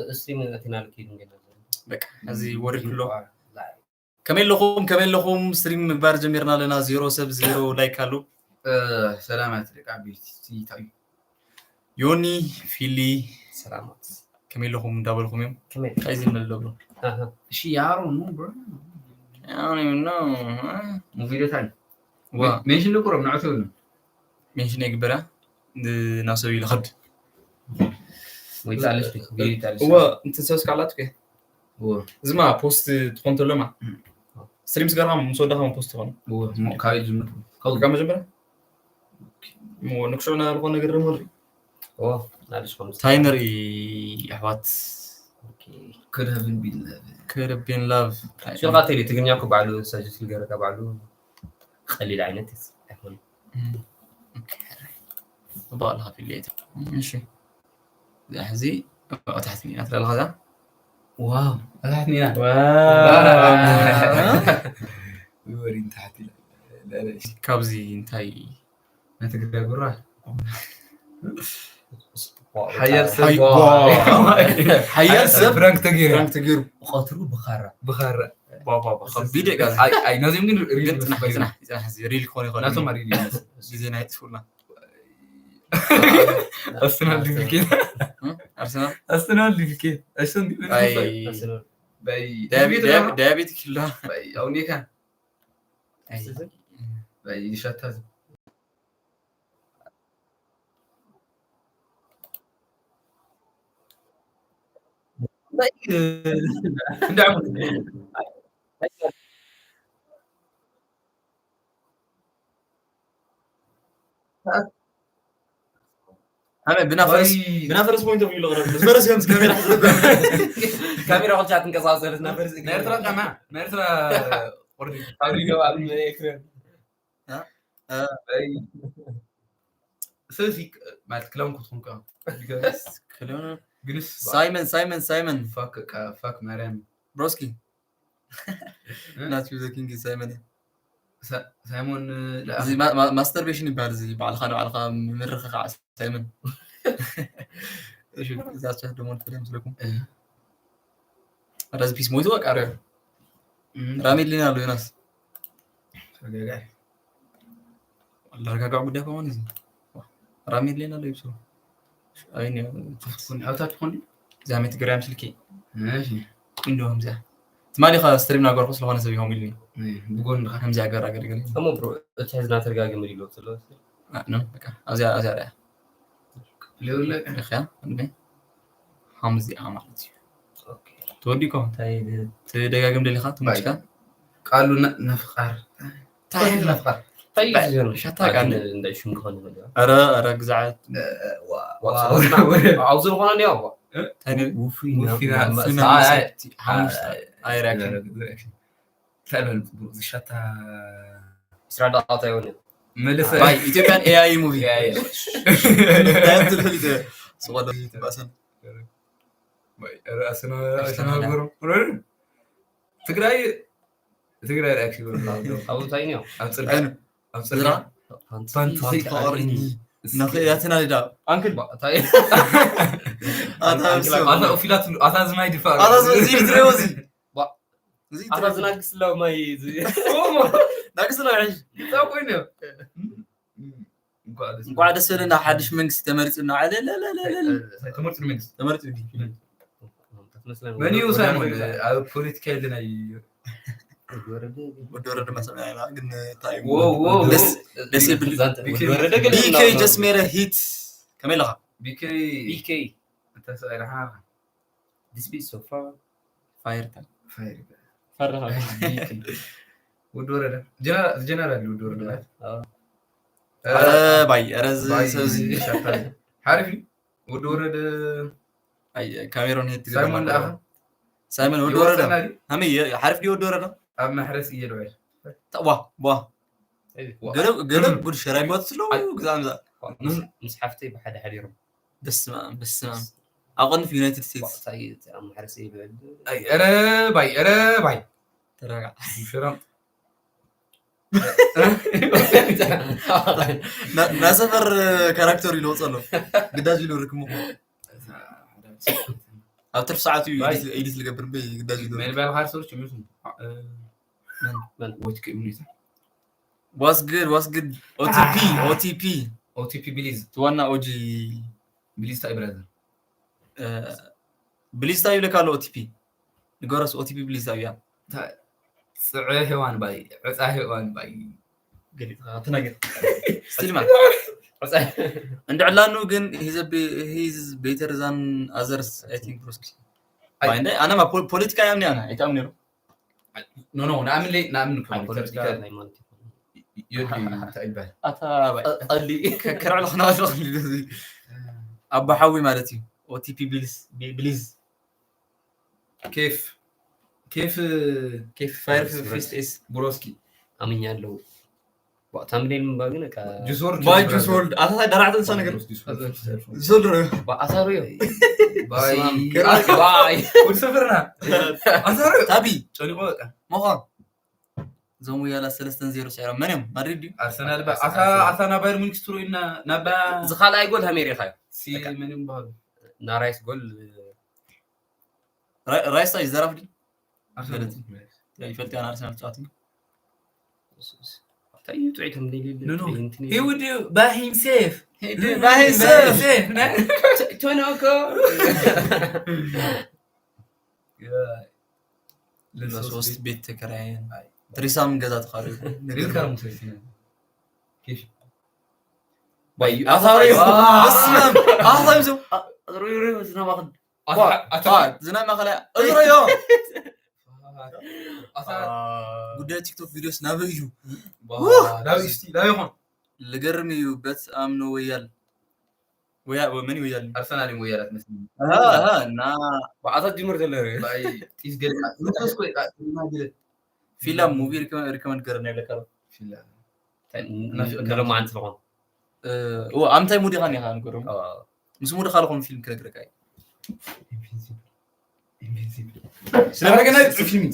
እስቲ ምን ኣቲና ልኪድ እንገና በቃ እዚ ወሪድ ኩሎ ከመይ ኣለኹም? ከመይ ኣለኹም? ስትሪም ምግባር ጀሚርና ኣለና። ዜሮ ሰብ ዜሮ ላይክ ኣሎ። ሰላማት ደቂ ዓበይቲ እንታይ እዩ? ዮኒ ፊሊ ሰላማት ከመይ ኣለኹም እንዳበልኩም እዮም። ከመይ እንታይ ዝመለብሎ ኣሃ እሺ ያሮ ነው ብሮ ያው ነው ቪዲዮ ታይም ዋ ሜንሽን ልቁረብ ንዕቱ ነው ሜንሽን የግበራ ናሰብ ይልኸድ ወይ ታለሽ ቪዲዮ ታለሽ እወ እንትን ሰብስ ካላት ከ እዚማ ፖስት ትኾን ተሎማ ስትሪምስ ገርካ ምስ ወዳኻ ፖስት ትኾን ካበይ ዝምር ካብ መጀመርያ ንክሽዑ ናልኮ ነገር ደሞ ኦ ናለሽ ከምስ እንታይ ንርኢ ኣሕዋት ክረብን ቢል ክርቢን ላቭ ሽልካ ቴሌ ትግርኛ እኮ ባዕሉ ሰጀስት ዝገረካ ባዕሉ ቀሊል ዓይነት ኣይኮነ ባዕልካ ፊልየት እሺ እዛ ሕዚ ታሕቲ ኢና ትረለካ እዛ ዋው ኣታሕትና ወሪ ወሪን ታሕቲ ካብዚ እንታይ ነቲ ግዳ ጉራ ሓያል ሰብ ሓያል ሰብ ፍራንክ ተገይሩ ፍራንክ ተገይሩ ብቐትሩ ብኻራ ብኻራ ባባ ከቢድ እጋ ነዚም ግን ግን ፅናሕ ፅናሕ ፅናሕ እዚ ሪል ክኾን ይኽእል ናቶም እዩ። ኣሪል ይመስል ግዜ ናይ ጥፉልና ኣርሰናል ዲፍኬት ኣርሰናል ኣርሰናል ዲፍኬት ኣሽን ኣይ ዳያቤት ኪሎ ኣውኔካ ኣይ ይሸታ ኣነ ብናፈረስ ብናፈረስ ፖይንት ኦፍ ቪው ለቕረብ ዝፈረስ እዮም ካሜራ ካሜራ ቆልጫ ትንቀሳቀስ ናፈረስ ናይ ኤርትራ ጫማ ናይ ኤርትራ ቁርዲ ኣብ ኤክራን ስለዚ ማለት ክለውን ክትኮንካ ግንስ ሳይመን ሳይመን ሳይመን ፋክ ማርያም ብሮስኪ ናት ዩ ዘ ኪንግ ሳይመን ሳይሞን እዚ ማስተርቤሽን ይበሃል። እዚ ባዕልካ ንባዕልካ ምርክካዕ ሳይመን እሺ እዛ ቻት ደሞ ትፈልያ ምስለኩም ረዝ ፒስ ሞይቱ በቃ ሪዮ ራሜድ ሊና ኣሎ ዮናስ ተጋጋይ ኣረጋጋዕ ጉዳይ ከሆነ እዚ ራሜድ ሊና ኣሎ ይብሱ ኣይኒ ኩን ኣብታት ኩን ዛሜት ግራም ስልኪ እሺ እንዶ ከምዚኣ ትማሊ ኸ ስትሪም ናገርኩ ስለሆነ ሰብ ይሆም ኢልኒ ብጎን ድኻ ከምዚኣ ገር ኣገልግል እሞ ብሮ እቲ ሕዝና ተደጋግም ይሎ ዘሎ ነው በቃ ኣብዚኣ ኣብዚኣ ሪያ ልውለቅ ሪያ እንዴ ሓምዚኣ ማለት እዩ ተወዲኮ ተደጋግም ደሊኻ ትምጭካ ቃሉ ነፍቃር ታይላ ነፍቃር ሻታ ቃ ቃል እንደ ሽም ክኾን ይኽእል እዩ። ኧረ ኧረ ግዛዓት ኣብዚ ዝኾነ እንዲያ ታይነ ውፉይ ውፉይ ናብ- ናብ- ናብ- ሱና ኣይ- ሓሙሽተ ኣይራክን ተልበል ጽቡቅ ዝሻታ ስራ ዳታ ይሆን መልሰ ባይ ኢትዮጵያን ኤኣይ ሙቪ ኤኣይ። እንታይ ትልፍል ስቆለ ባሰን ርኣስና ርኣስና ገሩ ትግራይ ትግራይ ሪኣክሽን ይገብሩ ኣብ እንታይ ነው? ኣብ ጽርግያ ኣብ ጽርግያ ፋንትሲ ተቆሪኒ ነኽእያትና ዳ ኣንክል እንታይ ኣታ ኣታ ኦፊላት ኣታ ዝማይ ድፋ ኣታ እዚ ትሬው እዚ ባ- እዚ ኣታ ዝናግስ ለው ማይ እዚ ናግስ ለው ሕሽ እንታይ ኮይኑ እንኳዕ ደስ በለና ሓድሽ መንግስቲ ተመሪፁና ዓለ ለለለለ ተመርጽ መንግስቲ ተመሪፁ መን እዩ ሳይሞን ኣብ ፖለቲካ የለና እዩ ወዲ ወረደ ማሰብና ግን እንታይ ዎ ዎ ደስ ደስ ይብል ቢኬ ጀስሜረ ሂት ከመይ ኣለኻ ቢኬ ቢኬ ተሰሪሓ this beat so far ፋየር ፋይር ፈርሃ ወዲ ወረደ ጀነራል ጀነራል ወዲ ወረደ ማለት ኧረ ባይ ኧረ እዚ ባይ ሰብ እዚ ሻታ ሓሪፍ እዩ ወዲ ወረደ ኣይ ካሜሮን ሄድ ሳይሞን ለኣኸ ሳይመን ወዲ ወረደ ሃመይ ሓሪፍ ድዩ ወዲ ወረደ ኣብ መሕረስ እየ ድውዕል ዋ ዋ ገለ ገለ ቡድ ሸራይ ሞት ስለው ግዛም ምስ ሓፍተይ ብሓደ ሓዲሮም በስመ ኣብ በስመ ኣብ ኣቆንፍ ዩናይትድ ስቴትስ ሳይ ኣብ ማሕረስ ይብዕል ኧረ ባይ ኧረ ባይ ተረጋጋ ሽረም ና- ናሰፈር ካራክተር ይለወፅ ኣሎ ግዳጅ ይሉ ርክሙ ኣብ ትርፊ ሰዓት እዩ ባይ። ኤዲት ልገብር እምበይ ግዳጅ ይገብር። Mobile hard search ይመስሉ መን? ወትክ እምኒታ Was good, was good. ኦቲፒ ኦቲፒ OTP please እቲ ዋና ኦጂ please ታይ brother ብሊስታ ይብለካ ኣሎ። ኦቲፒ ንገሮስ። ኦቲፒ ብሊስታ እያ። ጽዐ ሔዋን ባይ ዕጻ ሔዋን ባይ ተናገር ስቲልማ እንድዕላኑ ግን he's better than others I think ብሮስኪ። ኣነ ፖለቲካ ያምኒ ኣና ኣይታም ነሩ no no ንኣምን ለይ ንኣምን ፖለቲካ ሃይማኖት ይወዲ እንታይ ይባል ኣታ ጸሊ ከረዕሎ ክናዋስሎ ኣባ ሓዊ ማለት እዩ። ኦቲፒ ብሊዝ ኬፍ ኬፍ ኬፍ ፋየር ፊስት ኤስ ብሮስኪ ኣምኛ ኣለዉ። ታምኔል ምባ ግን ጁስ ወርልድ ባይ ጁስ ወርልድ ኣታ ዳራዕተ ንሳ ነገር ጁስ ወርልድ ኣሳሩ እዮም። ባይ ባይ ወዲ ሰፈርና ኣሳሩ ታቢ ጨኒቆ በቃ መኾን እዞም ውያላ ሰለስተን ዜሮ ስዒሮም መን እዮም? ማድሪድ ድዩ? ኣርሰናል ባ ኣታ ኣታ ናብ ባየር ሙኒክ ስትሮ ኢና ናብ ዝኻልኣይ ጎል ሃሜሪካ እዩ። ሲ መን እዮም በሃሉ ናራይስ ጎል ራይስ ታይ ዘራፍ ድዩ? ኣርሰናል ይፈልጥ ያን ኣርሰናል ተጫዋቲ እንታይ እዩ ጥዒቶም ዘይሌለ No, no. ጥዒ እንትን He would do by himself. by himself. Himself, ne? ቶኖኮ Yeah. ለሶስት ቤት ተከራየን ትሪሳም ገዛ ተኻሪዩ Welcome to Sina. كيف؟ ባይ ኣሳሪዮ በስመ ኣብ ኣሳሪዮ ዝም ሩይ ሩይ ዝናባኽን أتا ዝናብ ማኸላ እዝረዮ أتا ጉዳይ ቲክቶክ ቪዲዮስ ናበይ እዩ? لا يستي لا يخون ልገርም እዩ። በት ኣምኖ ወያል ወያ መን ወያል أرسنال ويا لا تمثل እና ብኣታት ጅምር ዘሎ ርእ باي تيس قال نفس كوي ما قلت ፊላ ሙቪ ሪኮመንድ ገርና ይለካ في لا ንሎም ዓንት ዝኾን ኣምታይ ሙዲኻ ኒኻ ንገሮም ምስ ሙድኻ ኣለኹም ፊልም ክነግረካ እዩ። Invincible. Invincible. ስለ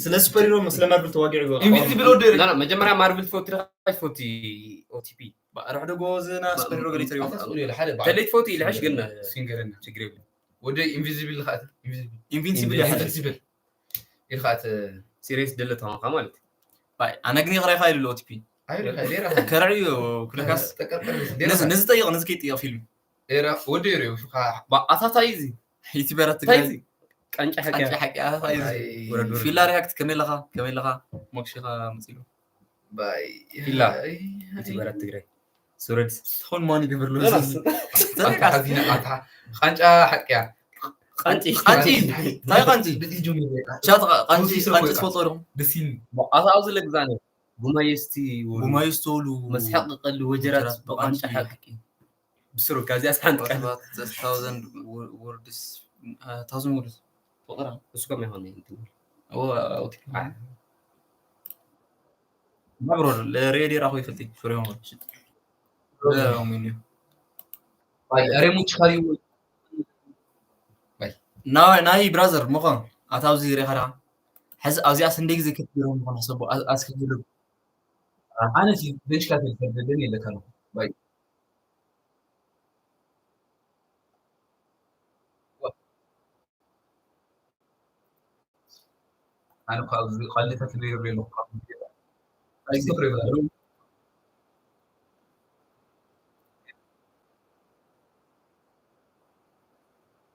ስለ ሱፐር ሂሮ ስለ ማርቨል ተዋጊዑ ይበቃ። Invisible ወደ ና መጀመርያ ማርቨል ትፈቱ ዲኻ ትፈቱ ኦቲፒ ርሕዶ ጎዝና ሱፐር ሂሮ ገሊተር ይወጣ أصل ولا حدا بعد. ተለይ ትፈቱ ኢልሕሽ ግን سينجرنا. ችግር የብሉ ወደ ኢንቪዚብል ኢልካ ኢንቪዚብል ኢንቪንሲብል ይሓደ ኢንቪዚብል ኢልካ ሲሪየስ ድለ ተኾንካ ማለት ባይ ኣነ ግን ይኽረኻ ኢሉ ኦቲፒ ኣይረካ ዴራ ከርዕዩ ኩለካስ ጠቀርቀር ነዚ ነዚ ጠይቕ ነዚ ከይጥይቕ ፊልም ዴራ ወደ ሬው ሹካ ኣታታይ እዚ ዩቲበራት ትግራይ ቃንጫ ሓቂ ቃንጫ ሓቂ ኣታታይ እዚ ወረድ ፊላ ሪያክት ከመይ ኣለኻ ከመይ ኣለኻ ሞክሽኻ መፂሉ ባይ ፊላ። ዩቲበራት ትግራይ ሱረድ ሆን ማን ይገብር ሎ ሓዚና ኣታ ቃንጫ ሓቅያ ቃንጪ ቃንጪ እንታይ ቃንጪ ብዚ ጀሚሩ ቻት ቃንጪ ቃንጪ ትፈልጦ ዶ ብሲን ኣታ ኣብዚ ለግዛነ ጉማየስቲ ጉማዩ ዝተውሉ መስሓቅ ቀሉ ወጀራት ብቃንጫ ሓቂ ብስሩ ካብዚኣ ሓንቲ ቃል thousand words thousand words ፍቅራ እሱ ከም ይሆን ማብሮ ሬዲ ራኹ ይፈልጥ ፍሬ ሆኖች ሬሙች ካሪው ናይ ብራዘር ምኾን ኣታ ኣብዚ ሬኻ ዳ ሕዚ ኣብዚኣ ስንደይ ግዜ ክትገርም ምኾን ሕሰቦ ኣስክግርም ኣነ ሲ ቤንች ካፌል ፈርደደን የለካ ነው ባይ ኣነ እኮ ኣብዚ ቀልድታት ይብሉ ኣለኹ። ኣይትፍሪ ብላ።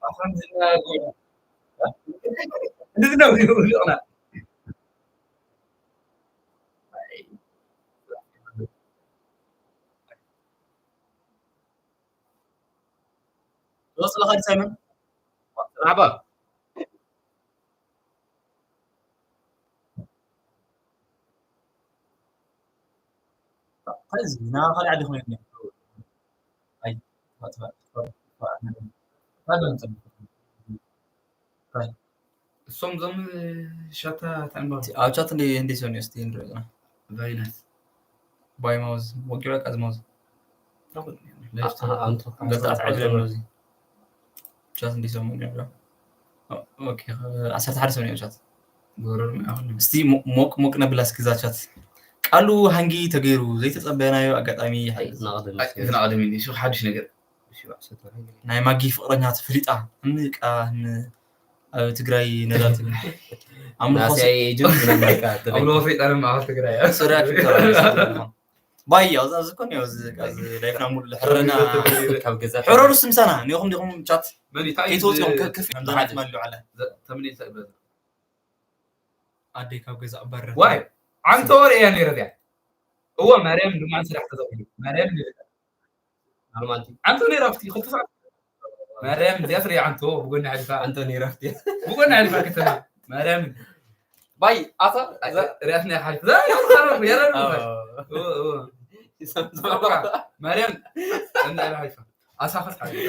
ኣኻን ዝና ጉዕ። እንደዚህ ነው ይብሉና። ወስለኻ ሳይመን መርሓባ እዚ ናብ ካልእ ዓዲ ኮይኑ እሶም ዞም ሻታ ታንባ ኣብ ቻት እንደ እንደ ሰው ነው እስቲ እንደ ቫይናት ባይ ማውዝ ወቂ በቃ ዝማውዝ ኣንቶ ገጣት ዓዲ ነው እዚ ቻት እንደ ሰው ነው ያለው ኦኬ ዓሰርተ ሓደ ሰው ነው ቻት ጎረር ምን አሁን እስቲ ሞ- ሞቅ ሞቅ ነብላ እስኪ እዛ ቻት ቃሉ ሃንጊ ተገይሩ ዘይተጸበናዮ ኣጋጣሚ ይሓይዝ ናቕደም ዝናቐደም ኢሉ ሹ ሓድሽ ነገር ናይ ማጊ ፍቅረኛ ተፈሊጣ እምቃ ን- ኣብ ትግራይ ነዛ ትግራይ ኣምልኾ ናስያ ኤጀንት ምናምን ኣብ ለወ ሰይጣን ማእኸል ትግራይ ሶርያ ክልተ ባይ ኣብዚ ኣብዚ ኮን ኣብዚ ኣብዚ ላይፍና ሙሉ ሕረና ካብ ገዛ ሕረሩ ስምሳና ኒኹም ዲኹም ቻት መን እዩ እንታይ ከይትወፅኦም ከፍ ከምዛ ናትማ ኣለዉ ዓለ ተምኔል እንታይ ይበል ኣደይ ካብ ገዛ ኣባረ ዋይ ዓንተ ወር እያ ነይረ እዚኣ እወ ማርያም ድማ ስራሕ ተዘቕሉ ማርያም ኖርማል ዓንተ ነይራ ኣብቲ ክልተ ሰዓት ማርያም እዚኣ ስሪ ዓንተ ብጎኒ ሓሊፋ ኣንቶኒ ረፍቲ ብጎኒ ሓሊፋ ከተማ ማርያም ባይ ኣታ ሪኣትና ሓሊፍ ዛ ይኸረሩ የረሩ ማርያም እንዳ ሓሊፋ ኣሳኸት ሓሊፋ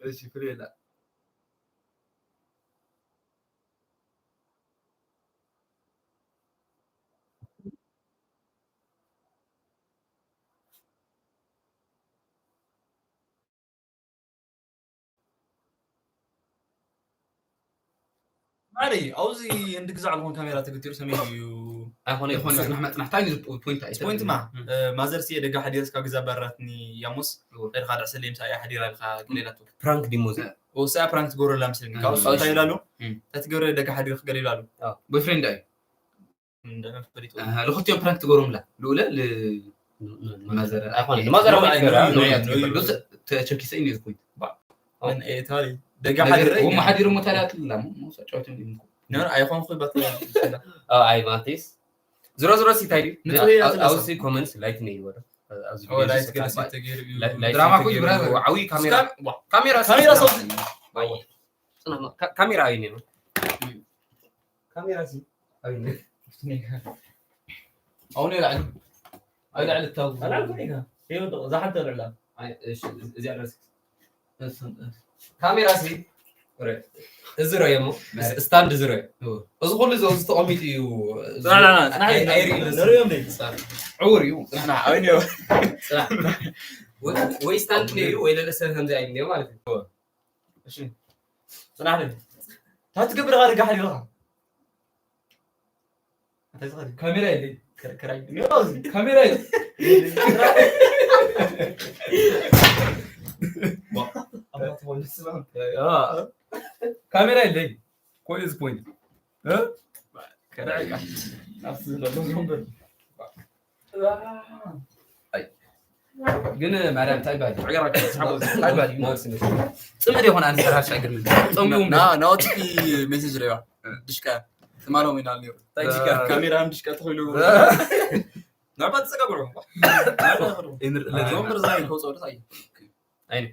እሺ ፍሬላ ማሪ ኣብዚ እንድግዛዕ ዝኾን ካሜራ ተገቲሩ ሰመይ እዩ ኣይኮነ ይኾን ይኾን ጽናሕ መጽናሕታይ ፖይንት ኣይ ፖይንት ማ ማዘር ሲ ደጋ ሓዲርስ ካብ ግዛ ባራትኒ ያሙስ ከድካ ድዕሰለይ ምሳ እያ ሓዲራ ኢልካ ገሌላቶ ፕራንክ ዲሞዝ ወሳ ፕራንክ ትገብረላ ምስለኒ ካብ እሱ እንታይ ይላሉ ተትገብረ ደጋ ሓዲር ክገሌላ ኣሉ ቦይፍሬንድ ኣዩ እንደፈሪጡ ልክልቲኦም ፕራንክ ትገብሮምላ ልኡለ ማዘር ኣይኮነ ማዘር ኣይ፣ ገራ ኖ፣ ኖ፣ ኖ፣ ኖ። ተቸኪሰ እዩ ፖይንት ምን ኤታሪ ደጋ ሓዲር ሓዲሩ ሞታላት ላ ጫወት ነር ኣይኮንኩ ባት ኣይ ማቴስ ዝሮ ዝሮ ሲታይ ድዩ ንጹህ እያ ትለሳ። ኣብዚ ኮመንትስ ላይክ ነይዎ ኣብዚ ኦ ላይት ገለሰ ተገይሩ እዩ ላይት ድራማ ተገይሩ እኮ ይብራዘር። ዓዊ ካሜራ እስካብ- ካሜራ ካሜራ ሰው ካ- ካሜራ ኣዩ ነይሩ ካሜራ ሲ ኣዩ ኣሁን የላዕሊ ኣይላዕሊ ታው ዝሓተ ልዕላ እዚኣ ደስ ካሜራ ሲ እዚ ረዮ ሞ ስታንድ እዚ ረዮ እዚ ኩሉ እዚ ተቐሚጡ እዩ ጽናሕ፣ ጽናሕ፣ ጽናሕ። ኣይርእዩ ንሪኦም ደይ ዕውር እዩ ኣይነዮ ወይ ስታንድ ነይሩ ወይ ለለሰብ ከምዚ ኣይነዮ ማለት እዩ ጽናሕ ደይ እንታይ ትገብር ኢኻ ደጋ ሓዲርኻ እንታይ ዝኸዲ ካሜራ የለይ ክራይ ካሜራ የለይ ካሜራ የለይ ኮይዝ ፖይንት ግን ማርያም እንታይ ባል እንታይ ባል ጽምድ ይሆን ኣነ ሰራሽ ኣይግርም ጸምዱ ናወትኪ ሜሴጅ ሪዋ ድሽካ ትማሎም ኢና ነሩ ካሜራ ድሽካ ተኽሉ ናባ ተጸጋግዑ ወንበር ዛይ ከውፅኦ ዶ ታይ ኣይነ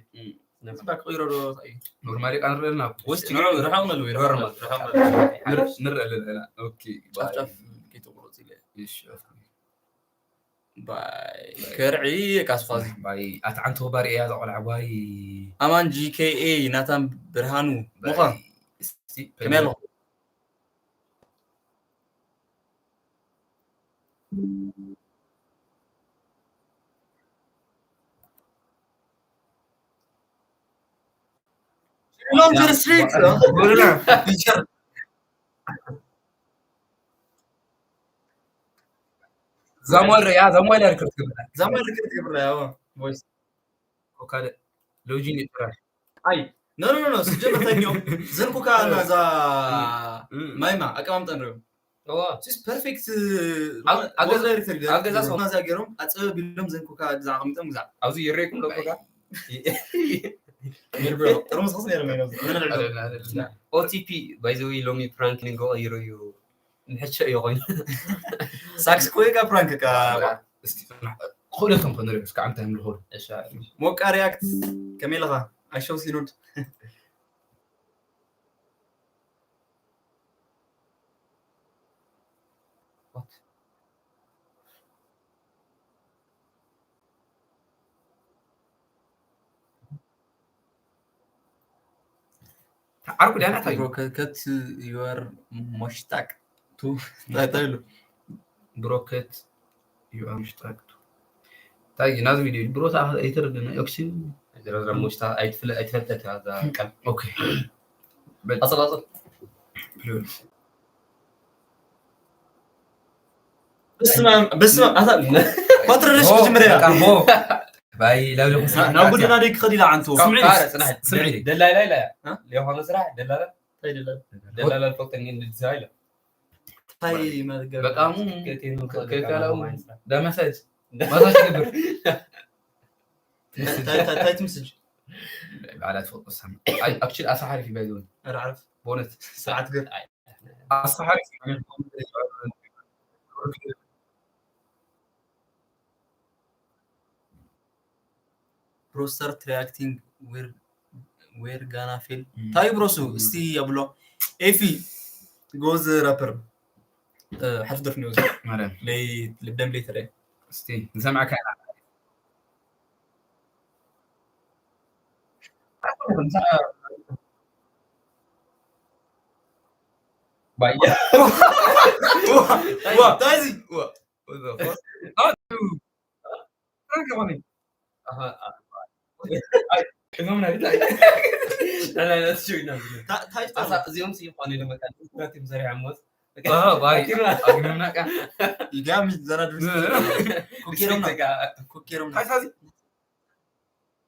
ጽባቅ ክቕይሮ ዶ ታይ ኖርማሊ ቃ ንርኢ ኣለና ወስቲ ንዑ ርሓቕ መሉ ርሓቕ መሉ ንርኢ ኣለና ኦኬ ጫፍጫፍ ከይተቁረጽ ኢለ እሺ ባይ ከርዒ ካስፋዚ ባይ ኣትዓንቶ ባር እያ ዘቆልዓ ባይ ኣማን ጂኬኤ ናታን ብርሃኑ ምዃን ከመይ ኣለኹም ዛሞል ያ ዛሞል ያ ሪከርድ ትገብር ዛሞል ሪከርድ ትገብር ያ ቮይስ ኮካለ ሎጂን ይጥራሽ ኣይ ኖ ኖ ኖ ስጀመር ታይኛው ዘንኩካ እና ዛ ማይማ ኣቀማምጠን ሪኦም እዋ ስ ፐርፌክት ኣብ ገዛ ሰው- ዛ ገይሮም ኣፀበ ቢሎም ዘንኩካ ግዛ ኣቀሚጦም ግዛ ኣብዚ ይሬኩም ለኮካ ጥርሙስ ከስ ነይሮም እዮም ኦቲፒ ባይዘዊ ሎሚ ፕራንክ ንገቀይሮ እዩ ንሕቸ እዩ ኮይኑ ሳክስ ኮይካ ፕራንክ ካ ክእለቶም ከንሪኦ እስከ ዓምታ ምልኾሉ ሞቃ ሪያክት ከመይ ኣለኻ ኣሸው ሲኖድ ዓርኩ ዳና ታይ cut your mustache to እንታይ እንታይ ኢሉ ብሮከት ዩ ኣር ሙሽጣቅ እንታይ ናዚ ቪድዮ ብሮታ ኣይተረድነ ኦክሲን ዝረዝረ ሙሽታ ኣይትፍለ ኣይትፈልጠት እያ እዛ ቃል ኦኬ ኣጸላጽል በስመ ኣብ በስመ ኣብ ኣታ ኮንትሮለሽ ክጅምር እያ ቃሞ ባይ ላብለኹም ናብ ጎደና ደይ ክኸድ ኢላ ዓንቶ ስምዒ ቃረ ጽናሕ ስምዒ ደላላ ኢላ እያ። ሊዮሃኖ ስራሕ ደላላ እንታይ ደላ ደላላ ፎቅ ተኒን ድዛ ኢላ። እንታይ መገብ በጣም ከከላው ደመሰጅ ማሳጅ ትገብር እንታይ እንታይ- እንታይ ትምስል ባላ ትፈልጦ ሳም ኣክቹሊ ኣሳ ሓሪፍ ይባይ ዝሆን ኧረ ዓርፍ ቦነት ስርዓት ገር ኣሳ ሓሪፍ Bro start reacting, we're we're gonna fail. ታይ ብሮሱ እስቲ ኣብሎ ኤፊ ጎዝ ራፐር ሓፍ ደፍ ኒውዝ ማርያም ለይ ልብደም ለይ ተረ እስቲ ንሰምዓካ ኢና ባያ ታይዚ What the fuck? Ah, dude. Frank on it. Aha. ቅድሞም ናይ ላላላስሽና ታይ ኣሳ እዚኦም ሲ ይኾኑ ኢሎም በቃ ትኩረት እዮም ዘሪዖሞስ ባይ ኣግኖምናቃ ኢጋሚ ዘና ድምፅ ኮኬሮምና ኮኬሮምና ሓሳዚ